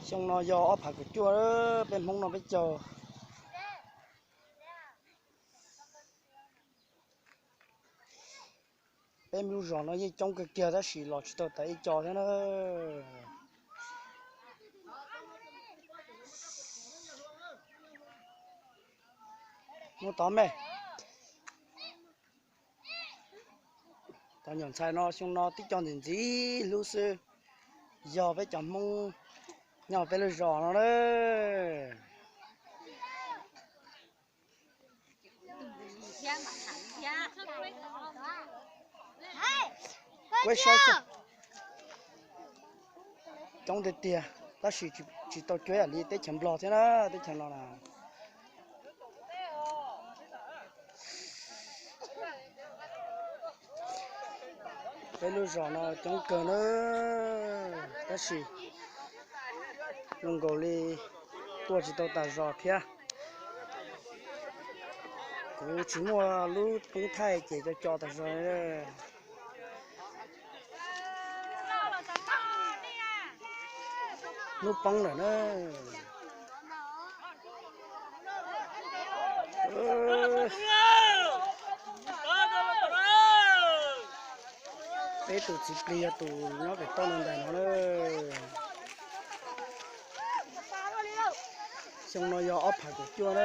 Xyoo no yog ob phav kaum cuaj, peb Hmoob no peb caug. Peb lub zos no yeej coob kawg kiag tab sis los tsis tau tas ib co thiab na. Mus tod me. Cov nyuam ntxhais no xyoo no tib co ntxim ntxim hlub xwb, yog peb cov Hmoob nyob peb lub zos no na. Coob tiag tiag, tab sis tsis tau cuab yam li teb chaws Nplog thiab na, teb chaws no na. Peb lub zos no coob kawg na, tab sis zoo nkaus li tuaj tsis tau tas zos thiab. Kuv tsis muaj lub poob thaij ces co co tas zog. Lub poob lawm na. Peb tus txiv plig yog tus nyob pem toj no ntag no na. Xyoo no yog ob phav kaum cuaj na.